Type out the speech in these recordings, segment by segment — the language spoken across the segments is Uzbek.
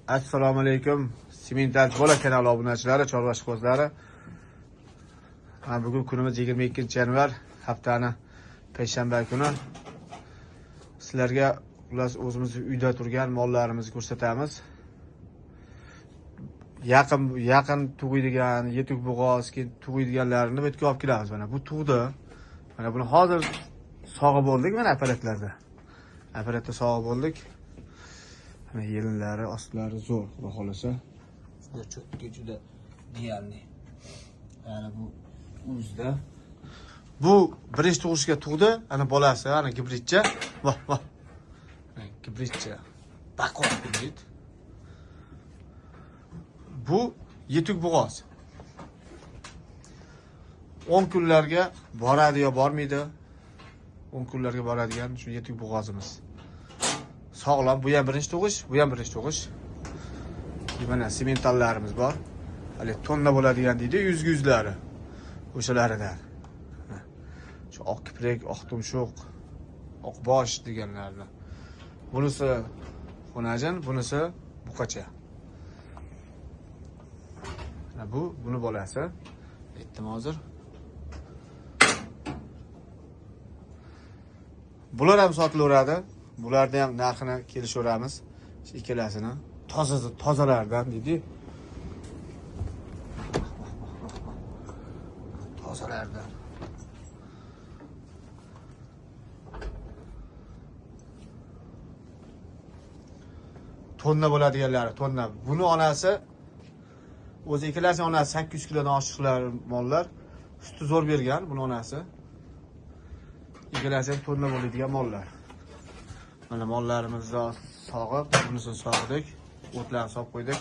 Assalomu alaykum. Simental bola kanali obunachilari, chorva ishqibozlari. Bugun kunimiz 22-yanvar, haftani payshanba kuni. Sizlarga xullas o'zimiz uyda turgan mollarimizni ko'rsatamiz. Yaqin tug'iydigan, yetuk bo'g'oz, keyin tug'iydiganlarini bu yerga olib kelamiz. Mana bu tug'di. Mana buni hozir sog'ib bo'ldik mana apparatlarda. Apparatda sog'ib bo'ldik. Mana yelinlari, ostlari zo'r, xudo xolasa. Juda cho'tki, juda deyarli. Mana bu o'zida. Bu birinchi tug'ishga tug'di, ana bolasi, ana gibridcha. Voh, voh. Gibridcha. Baquvvat gibrid. Bu yetuk bo'g'oz. 10 kunlarga boradi yo bormaydi. 10 kunlarga boradigan shu yetuk bo'g'ozimiz. Sog'lom, bu ham birinchi tug'ish, bu ham birinchi tug'ish. Mana sementallarimiz bor. Hali tonna bo'ladigan deydi, yuzga yuzlari. O'shalaridan. Shu oq kiprik, oq tumshuq, oq bosh deganlarni. Bunisi xonajin, bunisi buqacha. Mana bu buni bolasi. Aytdim hozir. Bular ham sotilaveradi. Bularni ham narxini kelishaveramiz. Ikkalasini toza tozalardan deydi. Tozalardan. Tonna bo'ladiganlari, tonna. Buni onasi o'zi ikkalasining onasi 800 kilodan oshiqlar mollar. Suti zo'r bergan buni onasi. Ikkalasi ham tonna bo'ladigan mollar. Mana mollarimizni sog'ib, bunisini sog'dik, o'tlarni solib qo'ydik.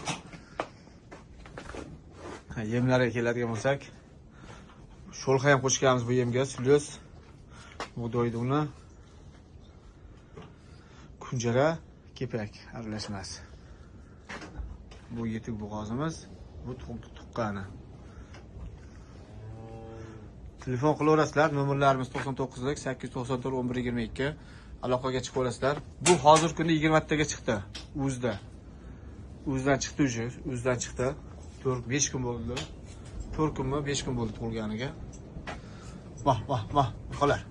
Yemlarga keladigan bo'lsak, sho'lxa ham qo'shganmiz bu yemga, slyos, bug'doy uni, kunjara, kepak aralashmasi. Bu yetuk bo'g'ozimiz, bu tuqqani. Telefon qilaverasizlar, nomerlarimiz 99 894 11 22. Aloqaga chiqaverasizlar. Bu hozir kunda 20 taga chiqdi. O'zida. O'zidan chiqdi уже, o'zidan chiqdi. 4-5 kun bo'ldi. 4 kunmi, 5 kun bo'ldi tug'ilganiga. Vah, vah, vah, buqalar.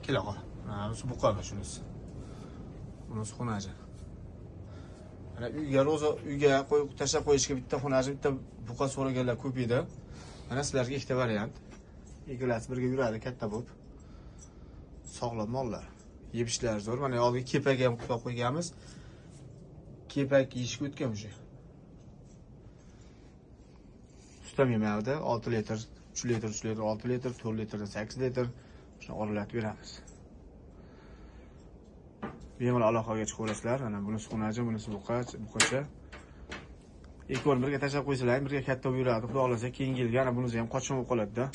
Kela qol. Ha, bu buqa shunisi. Bunisi xunaji. Mana uyga roza uyga qo'yib tashlab qo'yishga bitta xunaji, bitta buqa so'raganlar ko'p edi. Mana sizlarga ikkita variant. Ikkalasi birga yuradi katta bo'lib. Sog'lom mollar. Yepishlari zo'r. Mana oldiga kepak ham qo'yib qo'yganmiz. Kepak yeyishga o'tgan o'sha. Sut ham yemaydi. 6 litr, 3 litr, 3 litr, 6 litr, 4 litrdan 8 litr shuni oralatib beramiz. Bemalol aloqaga chiqaverasizlar. Mana bunisi xunaji, bunisi buqacha. Ikkovini birga tashlab qo'ysalar ham birga katta bo'lib yuradi. Xudo xolasa keyingi yilga ana bunisi ham qochib bo'lib qoladi-da.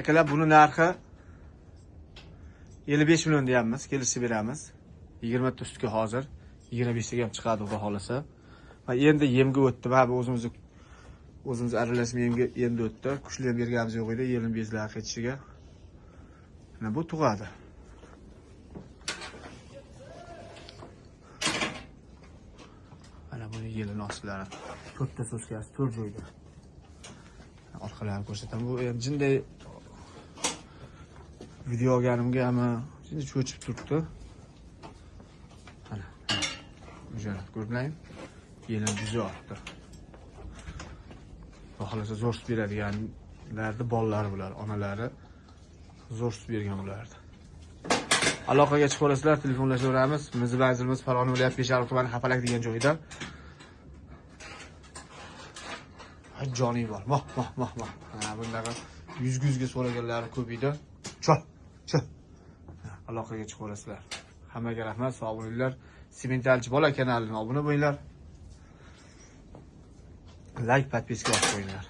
Akalar, buni narxi 55 million deyapmiz, kelishib beramiz. 20 ta sutga hozir 25 taga ham chiqadi xudo xolasa. Va endi yemga o'tdi. Va bu o'zimiz aralashma yemga endi o'tdi. Kuchli yem berganimiz yo'q edi, yelim bezlar ketishiga. Mana bu tug'adi. Mana buni yelin ostlari. 4 ta so'skasi 4 joyda. Orqalarini ko'rsataman. Bu endi jinday video olganimga ham jinday cho'chib turibdi. Mana. Mujarrad ko'rdinglarmi? Yelin juzi ortdi. Xohlasa zo'r sut beradiganlarni bolalari bular, onalari zo'r sut bergan ulardi. Aloqaga chiqaverasizlar, telefonlashaveramiz. Bizni manzilimiz Farg'ona viloyati Beshariq tumani Hafalak degan joyda. Joning bor. Moh, moh, moh, moh. Ha, bundaqa yuzga so'raganlari ko'p edi. Cho, cho. Aloqaga chiqaverasizlar. Hammaga rahmat, sog' bo'linglar. Sementalchi bola kanaliga obuna bo'linglar. Like, podpiska bosib qo'yinglar.